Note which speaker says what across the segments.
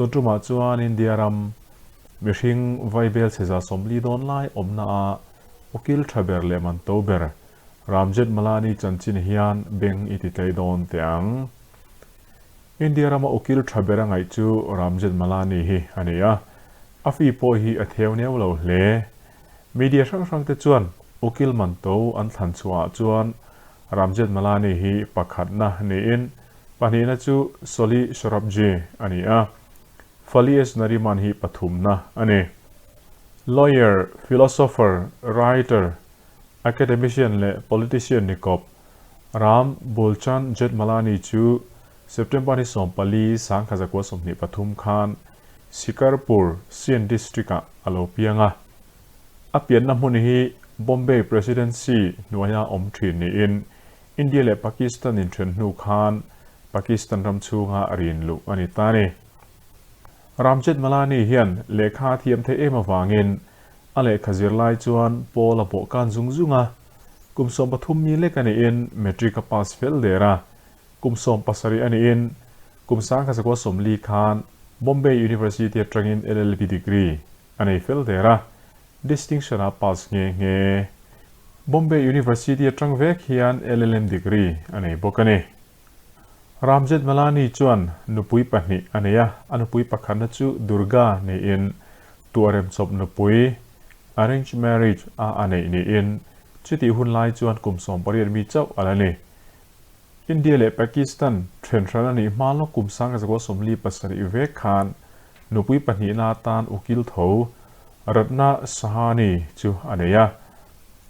Speaker 1: Tun tumah chuan India ram mihring vaibel chhe 40 dawn lai awmna a ukil tha ber leh man to ber Ram Jethmalani chanchin hian beng i ti tlei dawn teh ang. India rama ukil tha ber a ngaih chu Ram Jethmalani hi a ni a, a fee pawh hi a theu neu lo hle. Media hrang hrang te chuan ukil man to an thlan chhuah ah chuan Ram Jethmalani hi pakhatna niin pahnihna chu Soli Sorabji a ni a, Fali S Nariman hi pathumna a ni. Lawyer, philosopher, writer, academician leh politician ni kawp Ram Bulchand Jethmalani chu September ni 14 1923 khan Shikarpur, Sindh District-ah a lo piang a. A pianna hmun hi Bombay Presidency hnuaia awm thin niin India leh Pakistan inthen hnu khan Pakistan ram chhunga rin luh a ni ta a ni. Ram Jethmalani hian lehkha a thiam theih em avangin a lehkha zir lai chuan pawl a bawh kan zung zung a, kum 13 mi lek a niin matric a pass fel der a, kum 17 a niin kum 1940 khan Bombay University atangin LLB degree a nei fel der a, distinction a pass nghe nghe. Bombay University atang vek hian LLM degree a nei bawk a ni. Ram Jethmalani chuan nupui pahnih a nei a, a nupui pakhatna chu Durga niin tuarem chawp nupui, arranged marriage, a a neih niin chutih hun lai chuan kum 18 mi chauh a la ni. India leh Pakistan then hran a nih hma lawk kum 1947 vek khan nupui pahnihna atan ukil tho Ratna Sahani chu a nei a,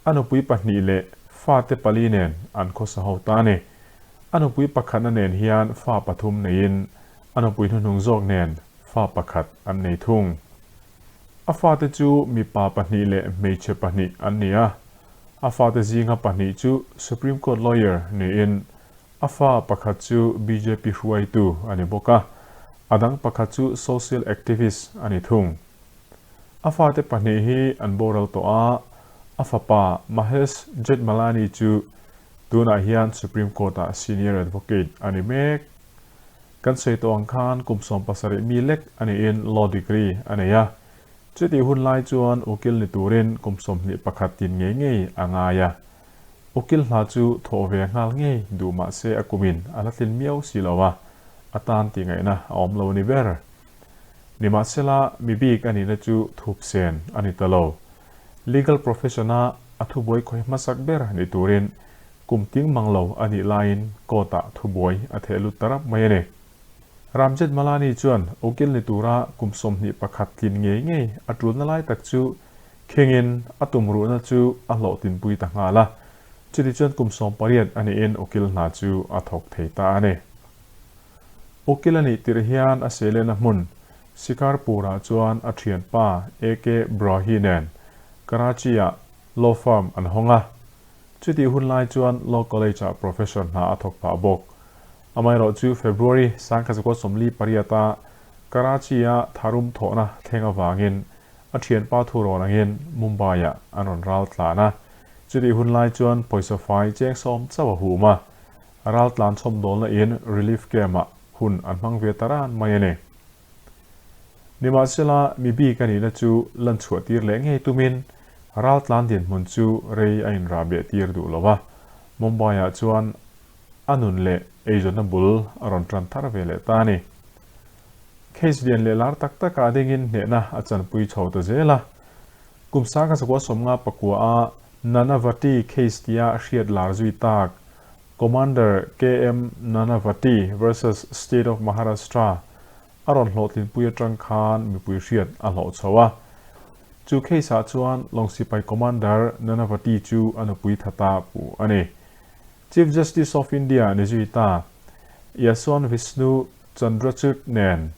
Speaker 1: a nupui pahnih leh fate pali nen an khawsa ho ta a ni. A nupui pakhatna nen hian fa pathum neiin a nupui hnuhnung zawk nen fa pakhat an nei thung. A fate chu mipa pahnih leh hmeichhe pahnih an ni a, a fate zinga pahnih chu Supreme Court lawyer niin a fa pakhat chu bjp hruaitu a ni bawk a, a dang pakhat chu social activist a ni thung. A fate pahnih hi an boral tawh a, a fapa Mahesh Jethmalani chu tunah hian Supreme Court-ah senior advocate a ni mek. Kan sawi tawh ang khan kum 17 mi lek a niin law degree a nei a, chutih hun lai chuan ukil ni turin kum 21 tin ngei ngei a ngai a. Ukil hna chu thawh ve nghal ngei duh mah se a kumin a la tlin miau si lo a, a tan tih ngaihna a awm lo a ni ber. Nimahsela mi bik a nihna chu thup sen a ni ta lo. Legal profession-a a thubuai khawi hmasak ber ni turin kum ting mang lo a nih laiin court-ah thubuai a theh lut ta rap mai a ni. Ram Jethmalani chuan ukil ni tura kum 21 tlin ngei ngei a tulna lai tak chu khengin a tumruhna chu a hlawhtlinpui ta nghal a, chutichuan kum 18 a niin ukil hna chu a thawk thei ta a ni. Ukil a nih tirh hian a seilehna hmun Shikarpur-ah chuan a thianpa AK Brahi nen Karachi-ah law firm an hawng a. Chutih hun lai chuan Law College-ah professor hna a thawk phah bawk. Amaherawh chu February 1948-a Karachi-a tharum thawhna thleng avangin a thianpa thu rawn angin Mumbai-ah an rawn ral tlan a. Chutih hun lai chuan pawisa fai cheng sawm chauh a hum a. Ral tlan chhawm dawlna in relief camp-ah hun an hmang ve ta ran mai a ni. Nimahsela, mi bik a nihna chu lan chhuah tir leh ngei tumin ral tlan dinhmun chu rei a inrah beh tir duh lo a, Mumbai-ah chuan a nun leh eizawnna bul a rawn tan thar ve leh ta a ni. Case lian leh lar tak takah dingin hnehna a chanpui chho ta zel a. Kum 1959-a Nanavati case tia hriat lar zui tak Commander KM Nanavati versus State of Maharashtra a rawn hlawhtlinpui atang khan mipui hriat a hlawh chho a. Chu case-ah chuan Lawngsipai Commander Nanavati chu a nupui thata puh a ni. Chief Justice of India ni zui ta Yaswant Vishnu Chandrachud nen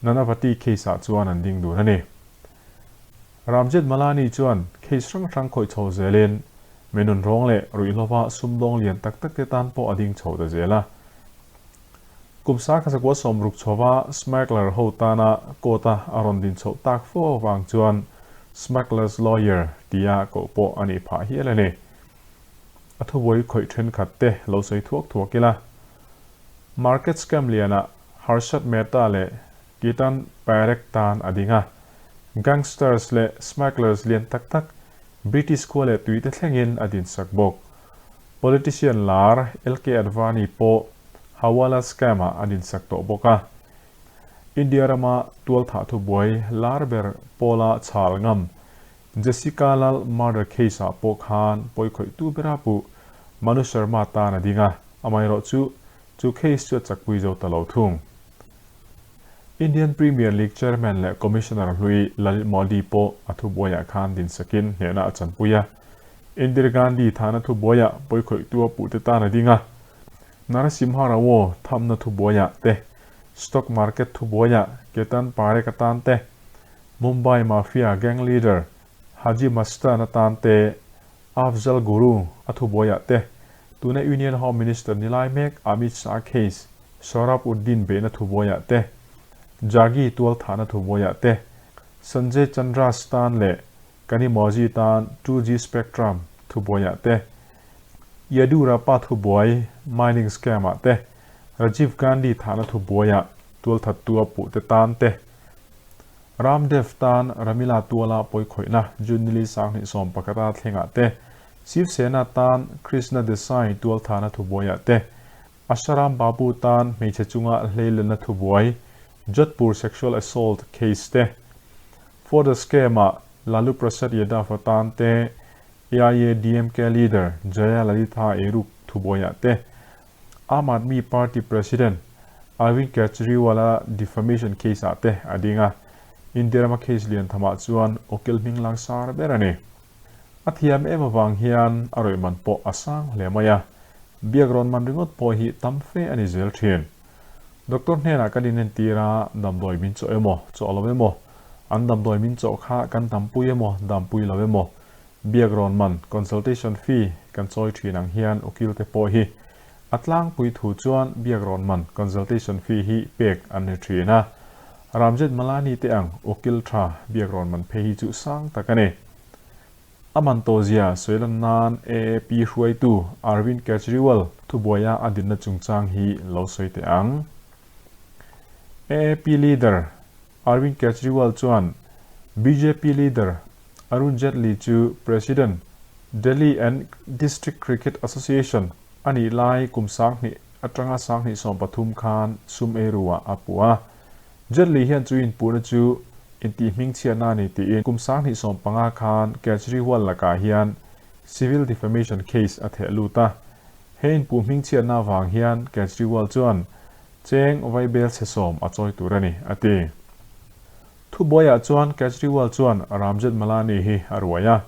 Speaker 1: Nanavati case-ah chuan an ding dun a ni. Ram Jethmalani chuan case hrang hrang khawih chho zelin Menun rawng leh ruihhlova sumdawng lian tak tak te tan pawh a ding chho ta zel a. Kum 1960 chhova smuggler ho tana court-a a rawn din chhoh tak fo avang chuan smuggler's lawyer tia koh pawh a nih phah hial a ni. A thubuai khawih thenkhat te lo sawi thuak thuak ila. Market scam lianah Harshad Mehta leh. Ketan Parekh tan a ding a. Gangsters leh smugglers lian tak tak British khua leh tuite thlengin a dinsak bawk. Politician lar LK Advani pawh Hawala scam-ah a dinsak tawh bawk a. India rama tualthah thubuai lar ber pawla chhal ngam Jessica Lal murder case-ah pawh khan pawikhawihtu bera puh Manu Sharma tan a ding a, amaherawh chu chu case chu a chakpui zo ta lo thung. Indian Premier League chairman leh commissioner hlui Lalit Modi pawh a thubuaiah khan dinsakin hnehna a chanpui a. Indira Gandhi thahna thubuaiah pawikhawihtu a puhte tan a ding a. Narasimha Rao thamna thubuaiah te, stock market thubuaiah Ketan Parekh atan te, Mumbai Mafia gang leader Haji Mastan atan te, Afzal Guru a thubuaiah te, tuna Union Home Minister ni lai mek Amit Shah case Sohrab Uddin beihna thubuaiah te, Jagi tualthahna thubuaiah te, Sanjay Chandras tan leh Kanimozhi tan 2G spectrum thubuaiah te, Yeddyurappa thubuai mining scam-ah te, Rajiv Gandhi thahna thubuaiah tualthattu a puhte tan te, Ramdev tan Ramila tuala pawikhawihna June nili 2011-a thlengah te, Shiv Sena tan Krishna Desai tualthahna thubuaiah te, Asharam Babu tan hmeichhe chunga hleilenna thubuai Jodhpur sexual assault case te, Fodder scam-ah Lalu Prasad Yadav atan te, AIADMK leader Jayalalithaa eiruk thubuaiah te, Aam Aadmi Party President Arvind Kejriwal-a defamation case-ah te a ding a, India rama case lian thamah chuan ukil hming langsar ber a ni. A thiam em avang hian a rawih man pawh a sang hle mai a, biak rawn man ringawt pawh hi tam fe a ni zel thin. Doctor hnenah kan inentir a, damdawi min chawh emaw, chawh lo emaw, an damdawi min chawh kha kan dampui emaw, dampui lo emaw, biak rawn man, consultation fee, kan chawi thin ang hian ukil te pawh hi a tlangpui thu chuan biak rawn man, consultation fee, hi pek an ni thin a. Ramjet Malani te ang ukil tha biak rawn man phei hi chu sang tak a ni. A man tawhzia sawi lan nan AAP hruaitu Arvind Kejriwal thubuaia a dinna chungchang hi lo sawi teh ang. AAP leader Arvind Kejriwal chuan bjp leader Arun Jaitley chu President, Delhi and District Cricket Association a nih lai kum 2000 atanga 2013 khan sum eiruah a puh a. Jaitley hian chu inpuhna chu intihhmingchhiatna a ni tiin kum 2015 khan Kejriwal lakah hian civil defamation case a theh lut a. He inpuh hmingchhiatna avang hian Kejriwal chuan cheng vaibel chhe sawm a chawi tur a ni, a ti. Thubuaiah chuan Kejriwal chuan Ram Jethmalani hi a ruai a.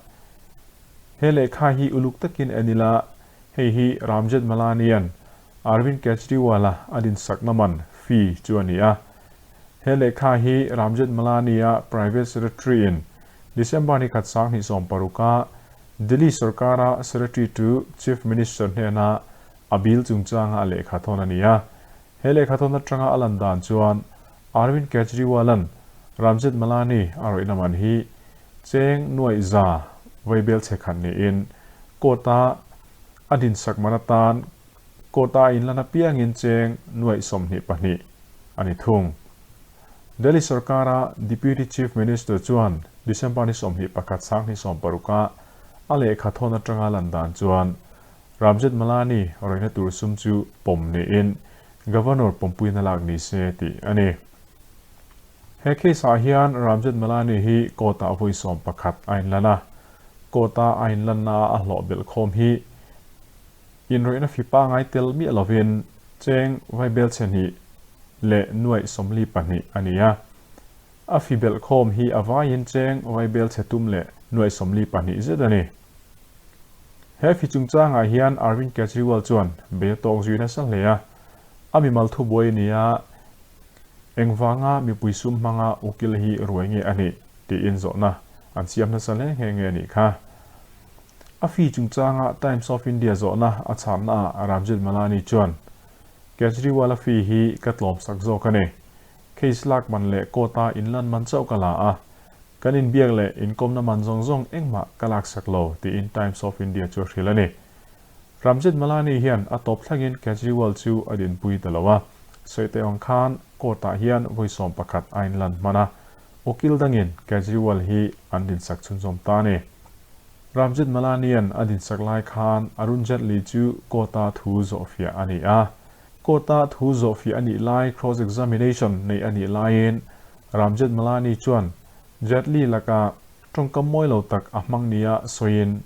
Speaker 1: He lehkha hi uluk takin en ila, hei hi Ram Jethmalani-a'n Arvind Kejriwal-a a dinsakna man, fee, chu a ni a. He lehkha hi Ram Jethmalani-a Private Secretary-in December ni khat 2016-a Delhi sorkara Secretary to Chief Minister hnena a bill chungchanga a lehkha thawn a ni a. He lehkha thawn atanga a lan dan chuan Arvind Kejriwal-a'n Ram Jethmalani a rawihna man hi cheng nuaih za vaibel chhe khat niin court-a a dinsak man atan court-a a inlan apiangin cheng nuaih 22 a ni thung. Delhi sorkara Deputy Chief Minister chuan December ni 21 2016-a a lehkha thawn atanga lan dan chuan Ram Jethmalani rawihna tur sum chu pawm niin Governor pawmpuina lak ni se tih a ni. He case-ah hian Ram Jethmalani hi court-ah vawi 11 a inlan a. Court-a a inlanna a hlawh belh khawm hi inrawihna fi pangai tel miah lovin cheng vaibel chhe hnih leh nuaih 42 a ni a. A fi belh khawm hi a vaiin cheng vaibel chhe tum leh nuaih 42 zet a ni. He fi chungchangah hian Arvind Kejriwal chuan bei a tawk zui nasa hle a, a mimal thubuai a ni a, engvanga mipui sum hmanga ukil hi ruai nge a nih tiin zawhna an siam nasa hle nghe nghe a nih kha. A fi chungchanga Times of India zawhna a chhannaah Ram Jethmalani chuan, Kejriwal-a fi hi ka tlawmsak zawk a ni. Case lak man leh court-a inlan man chauh ka la a, Kan inbiak leh inkawmna man zawng zawng engmah ka laksak lo, tiin Times of India chu a hrilh a ni. Ram Jethmalani hian a tawp thlangin Kejriwal chu a dinpui ta lo a, sawi teh ang khan Court-ah hian vawi 11 a inlan hman a, ukil dangin Kejriwal hi an dinsak chhunzawm ta a ni. Ram Jethmalani-a'n a dinsak lai khan Arun Jaitley chu court-a thu zawhfiah a ni a. Court-a thu zawhfiah a nih lai cross-examination neih a nih laiin Ram Jethmalani chuan Jaitley laka tawngkam mawi lo tak a hmang nia sawiin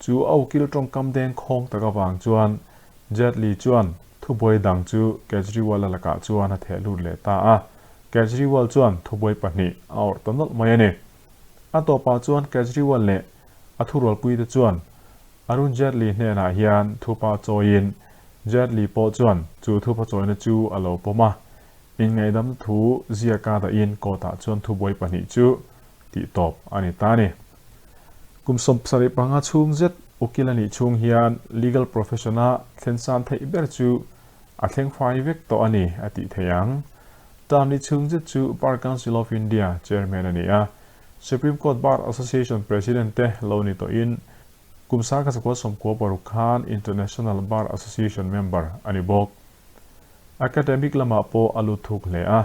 Speaker 1: chu a ukil tawngkam deng khawng tak avang chuan Jaitley chuan thubuai dang chu Kejriwal-a lakah chuan a theh lut leh ta a. Kejriwal chuan thubuai pahnih a awrh ta nawlh mai a ni. A tawpah chuan Kejriwal leh a thurualpuite chuan Arun Jaitley hnenah hian thupa chawiin Jaitley pawh chuan chu thupa chawina chu a lo pawm a, inngaihdamna thu ziaka dahin court-ah chuan thubuai pahnih chu tih tawp a ni ta a ni. Kum 75 chhung zet ukil a nih chhung hian legal profession-a thlensan theih ber chu a thleng fai vek tawh a ni a tih theih ang. Term ni chhung zet chu Bar Council of India Chairman a ni a, Supreme Court Bar Association President te lo ni tawhin kum 1996 khan International Bar Association member a ni bawk. Academic lamah pawh a lut thuk hle a,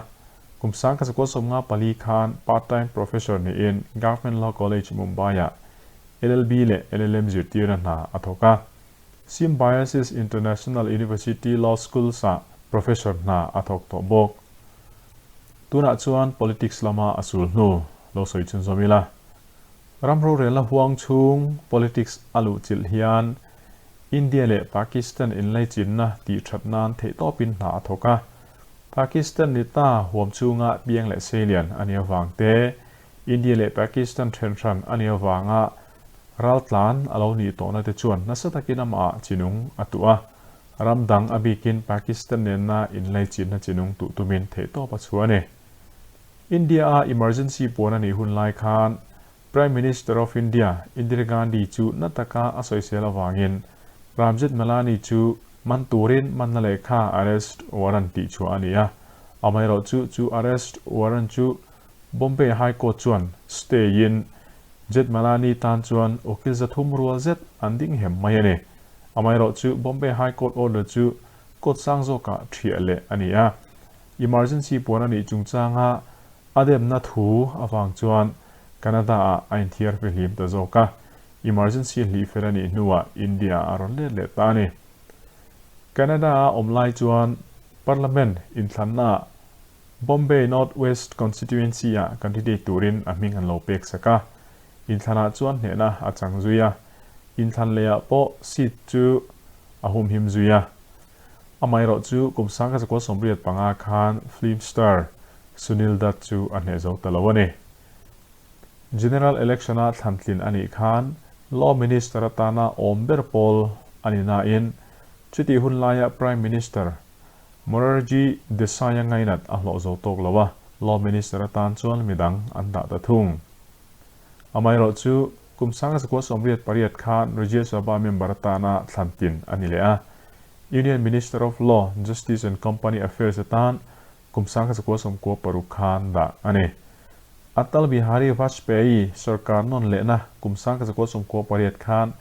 Speaker 1: kum 1954 khan part-time professor niin Government Law College, Mumbai-ah LLB leh LLM zirtirna hna a thawk a. Symbiosis International University Law Schools-ah professor hna a thawk tawh bawk. Tunah chuan politics lama a sul hnu lo sawi chhunzawm ila. Ram rorelna huang chhung politics a luh chilh hian India leh Pakistan inlaichinna tih that nan theihtawpin hna a thawk a. Pakistan ni ta huam chhunga piang leh seilian a nih avang te, India leh Pakistan then hran a nih avanga Raltlan a lo nih tawhna te chuan nasa takin amah chinung a tuh a, ram dang a bikin Pakistan nena inlaichinna chinung tuh tumin theihtawp a chhuah a ni. India-a emergency puan a nih hun lai khan Prime Minister of India Indira Gandhi chu na taka a sawisel avangin Ram Jethmalani chu man turin manna lehkha arrest warrant tih chhuah a ni a, amaherawhchu chu arrest warrant chu Bombay High Court chuan stay-in Jethmalani tan chuan ukil 300 rual zet an ding hem mai a ni. Amaherawhchu Bombay High Court order chu court sang zawkah thiah leh a ni a. Emergency puan a nih chungchanga a demna thu avang chuan Canada-ah a inthiar fihlim ta zawk a. Emergency hlih fel a nih hnuah India-ah a rawn let leh ta a ni. Canada-a awm lai chuan Parliament inthlannaah Bombay North West Constituency-ah candidate turin a hming an lo pek sak a, inthlanah chuan hnehna a chang zui a, inthlan lehah pawh seat chu a humhim zui a. Amaherawh chu kum 1985 khan film star Sunil Dutt chu a hneh zo ta lo a ni. General Election-a thlantlin a nih khan Law Minister atana awm ber pawl a ni nain chutih hun laia Prime Minister Morarji Desai-a ngainat a hlawh zo tawk lo a, Law Minister atan chuan midang an dah ta thung. Amaherawh chu kum 1998 khan Rajya Sabha member atana thlan tin a ni leh a, Union Minister of Law, Justice and Company Affairs atan kum 1996 khan dah a ni. Atal Bihari Vajpayee sorkar nawn lehna kum 1998 khan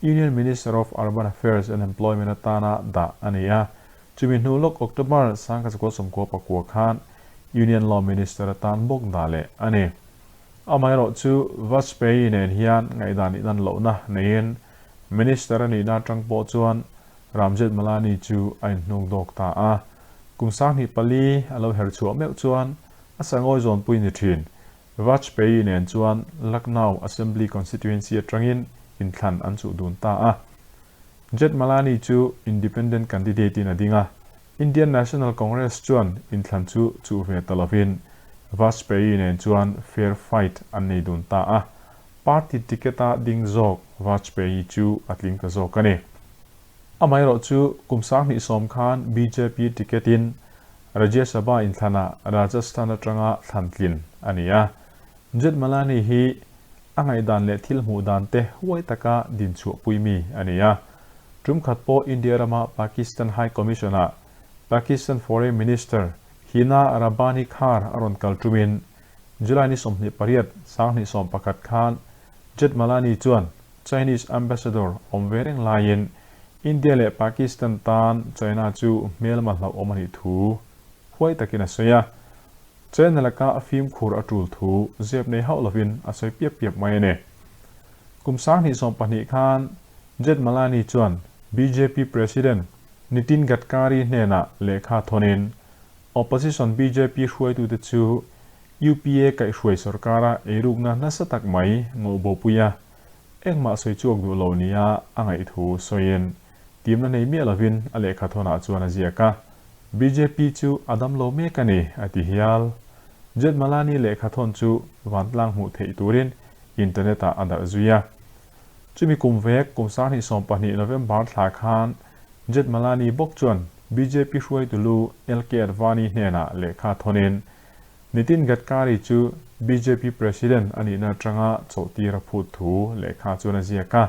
Speaker 1: Union Minister of Urban Affairs and Employment atana dah a ni a, chumi hnu lawk October 1999 khan Union Law Minister atan bawk dah leh a ni. Amaherawh chu Vajpayee nen hian ngaihdan inan lohna neiin Minister a nihna atang pawh chuan Ram Jethmalani chu a inhnuk dawk ta a. Kum 2004 a lo her chhuah meuh chuan a sangawi zawnpui ni thin. Vajpayee nen chuan Lucknow Assembly Constituency atangin inthlan an chuh dun ta a. Jethmalani chu Independent candidate in a ding a, Indian National Congress chuan inthlan chu chuh ve ta lovin Vajpayee nen chuan fair fight an nei dun ta a, party ticket-a ding zawk Vajpayee chu a tling ta zawk a ni. Amaherawh chu kum 2010 khan bjp ticket-in Rajya Sabha inthlanah Rajasthan atanga thlan tlin a ni a. Jethmalani hi a ngaihdan leh thil hmuh dan te huai taka din chhuahpui mi a ni a. Tum khat pawh India rama Pakistan High Commission-ah Pakistan Foreign Minister Hina Rabbani Khar a rawn kal tumin July ni 28, 2011 khan Jethmalani chuan Chinese Ambassador awm ve reng laiin India leh Pakistan tan China chu hmelma hlauhawm a nih thu. huai takin a sawi a. China laka fimkhur a tul thu zep nei hauh lovin a sawi piap piap mai a ni. Kum 2020 khan Jethmalani chuan bjp President Nitin Gadkari hnenah lehkha thawnin Opposition bjp hruaitute chu UPA kaihhruai sorkara eirukna nasa tak mai ngawhbopui a, engmah sawi chhuak duh lo nia a ngaih thu sawiin timna nei miah lovin a lehkha thawnah chuan a ziak a, bjp chu a dam lo mek a ni, a ti hial. Jethmalani lehkha thawn chu vantlang hmuh theih turin internet-ah a darh zui a. Chumi kum vek kum 2020 November thla khan Jethmalani bawk chuan bjp hruaitu lu LK Advani hnenah lehkha thawnin Nitin Gadkari chu bjp President a nihna atanga chawhtir a phut thu lehkha chuan a ziak a.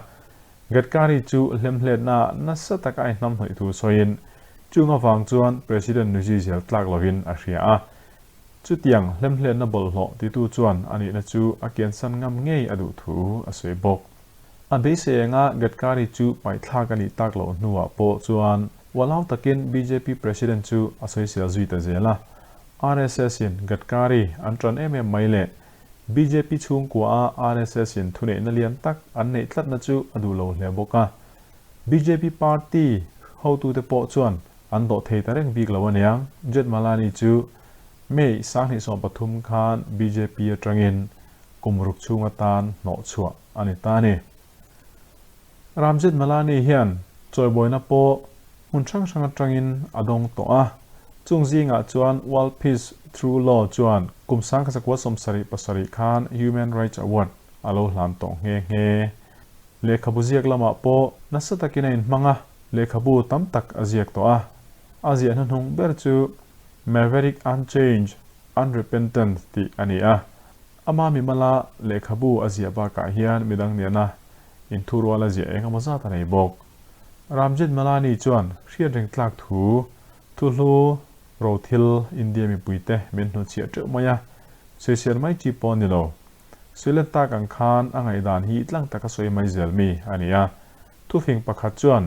Speaker 1: Gadkari chu hlemhletna nasa taka a inhnamhnawih thu sawiin chung avang chuan President nuzui zel tlak lovin a hria a. Chutiang hlemhletna bawlhhlawh titu chuan a nihna chu a kiansan ngam ngei a duh thu a sawi bawk. A beisei enga Gadkari chu paithlak a nih tak loh hnuah pawh chuan ualau takin bjp President chu a sawisel zui ta zel a. RSS in Gadkari an ṭan em em mai leh bjp chhungkua a RSS in thuneihna lian tak an neih tlatna chu a duh lo hle bawk a. Bjp party hotute pawh chuan an dawh thei ta reng bik lo aniang. Jethmalani chu May 2013 khan bjp aṭangin kum ruk chhung atan hnawh chhuah a ni ta a ni. Ram Jethmalani hian chawibawina pawh hmun hrang hrang atangin a dawng tawh a, chung zingah chuan World Peace Through Law chuan kum 1977 khan Human Rights Award a lo hlan tawh nghe nghe. Lehkhabu ziak lamah pawh nasa takin a inhmang a, lehkhabu tam tak a ziak tawh a. A ziah hnuhnung ber chu Maverick Unchanged, Unrepentant tih a ni a. Ama mimala lehkhabu a ziah bakah hian midang nena inthurual a ziah eng emaw zat a nei bawk. Ram Jethmalani chuan hriat reng tlak thu, thuhlu, rothil India mipuite min hnuchhiah teuh mai a, sawisel mai chi pawh a ni lo. Suilen tak ang khan a ngaihdan hi tlang taka sawi mai zel mi a ni a. Thufing pakhat chuan,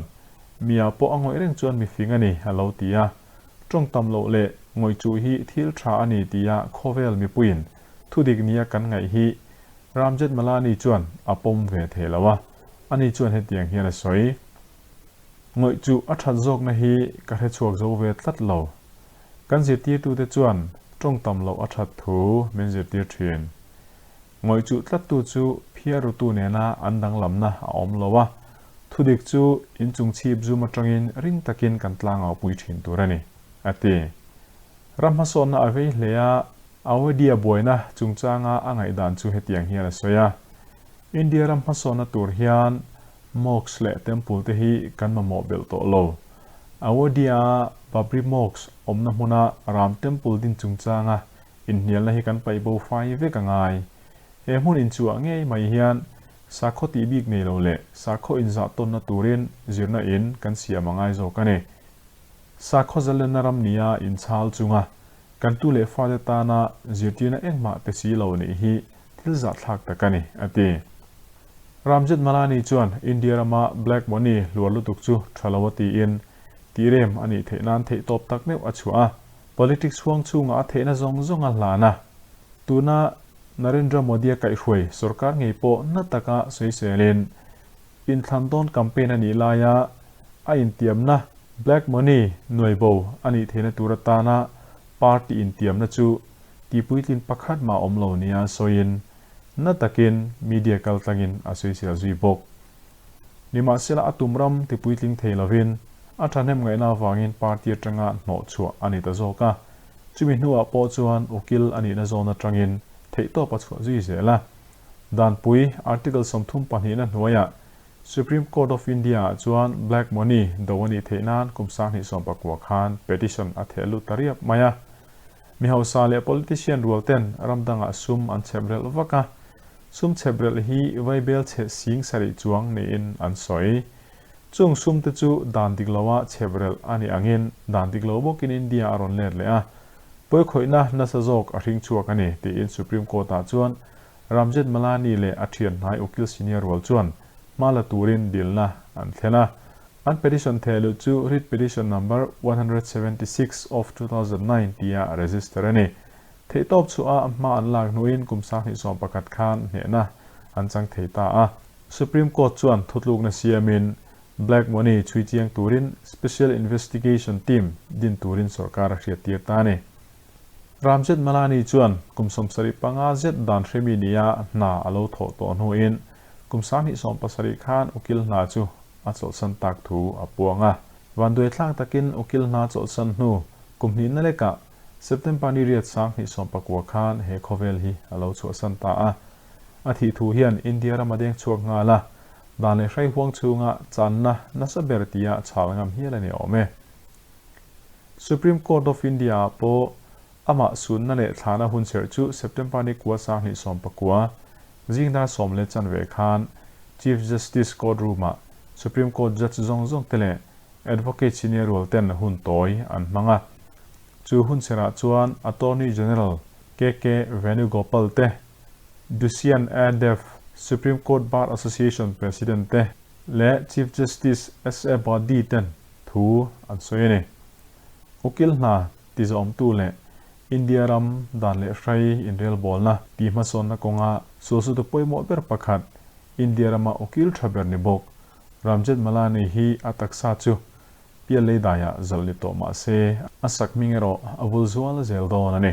Speaker 1: Mia pawh a ngawih reng chuan mifing a ni, a lo ti a. Tawng tam loh leh ngawih chuh hi thil tha a ni tia khawvel mipuiin thudik nia kan ngaih hi Ram Jethmalani chuan a pawm ve thei lo a, ani chuan hetiang hian a sawi. Ngawih chuh a that zawkna hi ka hre chhuak zo ve tlat lo. Kan zirtirtute chuan tawng tam loh a that thu min zirtir thin. Ngawih chuh tlattu chu phiarrutu nena an danglamna a awm lo a, thudik chu inchung chhip zum atangin ring takin kan tlangau pui thin tur a ni, a ti. Ram hmasawnna a vei hle a, Awedia buaina chungchanga a ngaihdan chu hetiang hian a sawi a, India ram hmasawnna tur hian mosque leh temple te hi kan mamawh belh tawh lo. Awedia Babri Mosque awmna hmuna Ram Temple din chungchanga Inhnialna hi kan paih bo fai vek a ngai. He hmun inchuah ngei mai hian sakhaw tih bik nei lo leh sakhaw inzah tawnna turin zirna in kan siam a ngai zawk a ni. Sakhaw zalenna ram nia inchhal chunga kan tu leh fate tana zirtirna engmah pe si lo nih hi thil zahthlak tak a ni, a ti. Ram Jethmalani chuan India rama black money hluar lutuk chu tha lo a tiin tirem a nih theih nan theihtawp tak meuh a chhuah a. Politics huang chhungah a theihna zawng zawng a hlan a, tuna Narendra Modi-a kaihhruai sorkar ngei pawh na taka sawiselin inthlan dawn campaign a nih laia a intiamna black money nuai bo a nih theihna tur atana party intiamna chu tihpuitlin pakhat mah awm lo nia sawiin na takin media kaltlangin a sawisel zui bawk. Nimahsela a tum ram tipuitling thei lovin a thahnem ngaihna avangin party atanga hnawh chhuah a ni ta zawk a. Chumi hnuah pawh chuan ukil a nihna zawn atangin theihtawp a chhuah zui zel a. Danpui Article 32 na hnuaiah Supreme Court of India ah chuan Black Money do a nih theih nan kum 2019 khan petition a theh lut ta riap mai a. Mi hausa leh politician rual ten ram dangah sum an chhep relh vak a. Sum chhep relh hi vaibel chhe 7000 chuang niin an sawi. Chung sum te chu dan dik loa chhep relh a nih angin dan dik lo bawkin India a rawn let leh a, pawikhawihna nasa zawk a hring chhuak a ni tiin Supreme Court ah chuan Ram Jethmalani leh a thian hnai ukil senior rual chuan hma la turin dilna an thlen a. An petition thehluh chu Writ Petition Number 176 of 2009 tia register a ni. Theihtawp chhuah a hma an lak hnuin kum 2011 khan hnehna an chang thei ta a. Supreme Court chuan thutlukna siamin Black Money chhui chiang turin Special Investigation Team din turin sorkar a hriattir ta a ni. Ram Jethmalani chuan kum 75 zet dan hremi nia hna a lo thawh tawh hnuin kum 2017 khan ukil hna chu a chawlhsan tak thu a puang a. Vanduaithlak takin ukil hna chawlhsan hnu kum hnihna lekah September ni riat 2019 khan he khawvel hi a lo chhuahsan ta a. A thih thu hian India ram a deng chhuak nghal a, dan leh hrai huang chhunga channa nasa ber tia chhal ngam hial a ni awm e. Supreme Court of India ah pawh amah sunna leh thlahna hun serh chu September ni kua 2019 zingdar sawm leh chanve khan Chief Justice Court Room ah Supreme Court Judge zawng zawng te leh Advocate senior rual ten hun tawi an hmang a. Chu hun serh ah chuan Attorney General KK Venugopal te, Dushyant A Dev, Supreme Court Bar Association President te leh Chief Justice SA Bobde ten thu an sawi a ni. Ukil hna tizawmtu leh India ram dan leh hrai inrelbawlna tihhmasawnna kawnga sualsutu pawimawh ber pakhat India rama ukil tha ber ni bawk Ram Jethmalani hi a taksa chu pial lei daiah zalh ni tawh mah se a sak hming erawh a vul zual zel dawn a ni.